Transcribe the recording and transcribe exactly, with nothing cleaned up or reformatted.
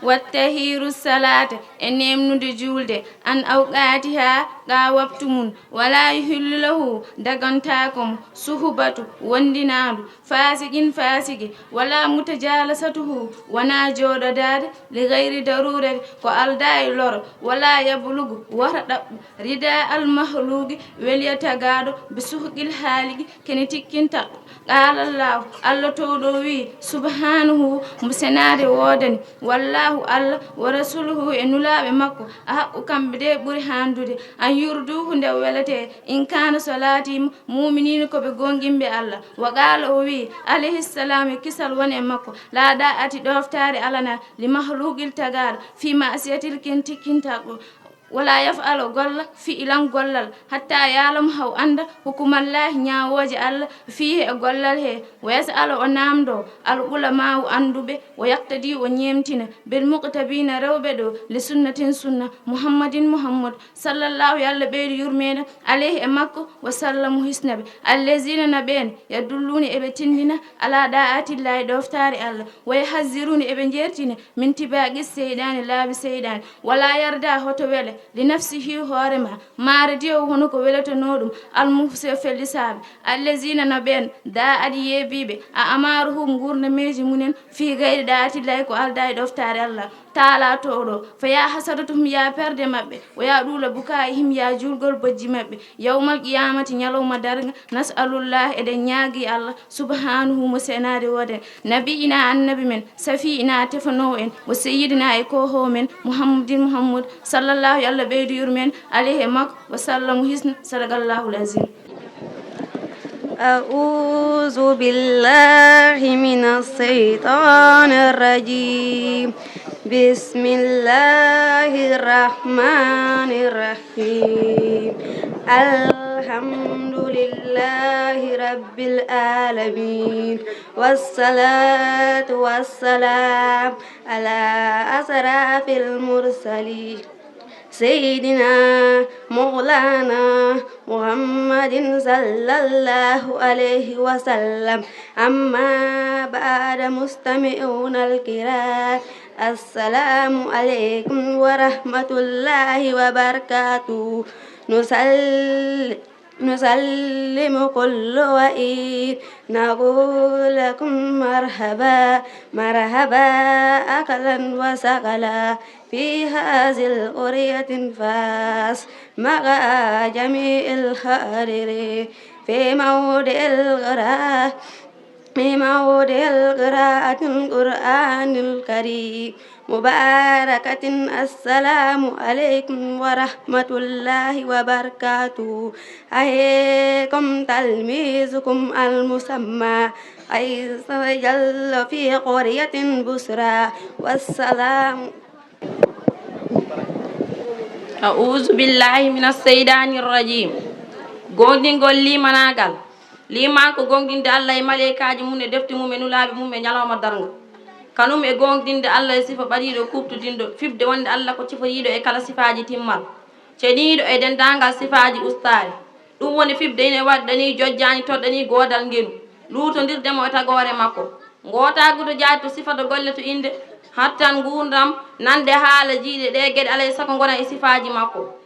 Wattahiru salata, e nemnude julde, an awqatiha, qa wabtu mun. Wala yuhillu lahu, dagantaako mo, suhbatu, wondinaandu, fasiqin, fasiki, wala mutajalasatuhu, wona jooɗodaade, li gayri darurati, ko alda e loro, wala yablugu, wata ɗaɓɓu, rida al mahluqi, weliya tagaaɗo, bi suhqil haliqi, kene tikkinta. Qala Allahu, Allah towɗo o wi'i, subhanahu, mo senaade woodani, wallahu, Allah, wa rasuluhu, e nulaaɓe makko, a haqqu, kamɓe de ɓuri handude, an yurduhu, nde welete, in kana salati, mu'minina, ko ɓe gonɗinɓe Allah. Wa qala, o wi'i, alayhi salam, e kisal woni e makko, la da'ati, ɗoftaare alana, li mahluqil, tagaaɗo, fi ma'siyatil, ken tikkintaɗo. Wala yaf'alu, golla, fi'lan, gollal, hatta ya'lama, haw anda, hukumallahi, ñaawooje Allah, fiihi, e gollal he, wa yas'alu, o naamndo, al ulama'u, annduɓe, wa yaqtadi, o ñeemtina, bil muqtabina, rewɓe ɗo, li sunnatin, sunna, Muhammadin, Muhammad, sallallahu, yo Allah ɓeydu yurmeende, alayhi, e makko, wa sallam, o hisna ɓe, allazina, na ɓeen, yadulluna, eɓe tindina, ala da'atillahi, ɗoftaare Allah, wa yahaziruna, eɓe jertina, min tibaqi seyɗaani, laabi seyɗaani, wala yarda, hoto wele, li nafsihi, hoore ma, ma radiya, hono ko welatonoo ɗum, al mufsi, fellisaaɓe, allazina, na ɓeen, da'at, yeebiiɓe, a amaruhum, nguurnameeji mumen, fi gayri da'atillahi, ko alda e ɗoftaare Allah taala towɗo, fa ya hasratuhum, ya perde maɓɓe, wa ya ɗuula bukaa'ihim, ya juulgol bojji maɓɓe, yawmal qiyamati, ñalawma darga, nas'alullah, eɗen ñaagi Allah, subhanahu, mo senaade woodani, nabiina, annabi men, safiina, tefanoowo en, wa sayyidina, e koohoowo men, Muhammadin, Muhammad, sallallahu, yo Allah ɓeydu yurmen, alayhi, e makko, wa sallam, o hisna, sadaqallahul azim. أعوذ بالله من الشيطان الرجيم. بسم الله الرحمن الرحيم. الحمد لله رب العالمين. والصلاة والسلام على أشرف المرسلين. سيدنا مولانا محمد صلى الله عليه وسلم. أما بعد، مستمعون الكرام، السلام عليكم ورحمة الله وبركاته. نصلي نسلم كل وعيد، نقول لكم مرحبا، مرحبا أهلا وسهلا في هذه القرية الفاس مع جميع الحاضرين في موضع القراءة، في موضع القراءة القرآن الكريم. مباركة. السلام عليكم ورحمة الله وبركاته. أخيكم تلميذكم المسمى عيسى جل في قرية بصرى. والسلام. أعوذ بالله من الشيطان الرجيم. Goonɗingol limanaagal. Liimaan ko goonɗinde Allah e maleykaaji mum e defte mum e nulaaɓe mum e ñalawma darnga. Kanum e goonɗinde Allah e sifa ɓadiiɗo kuuɓtodinɗo, fiɓde wonde Allah ko ciforiiɗo e kala sifaaji timmal, ceniiɗo e denndaangal sifaaji ustaare. Ɗum woni fiɓde ine waɗɗanii, jojjani, toɗɗanii goodal ngenu, luutondirde mo e tagoore makko. Ngootaagu to jaati, to sifa, to golle, to innde, hattan nguurndam, nande haala, jiyɗe ɗee geɗe alay sago ngona e sifaaji makko.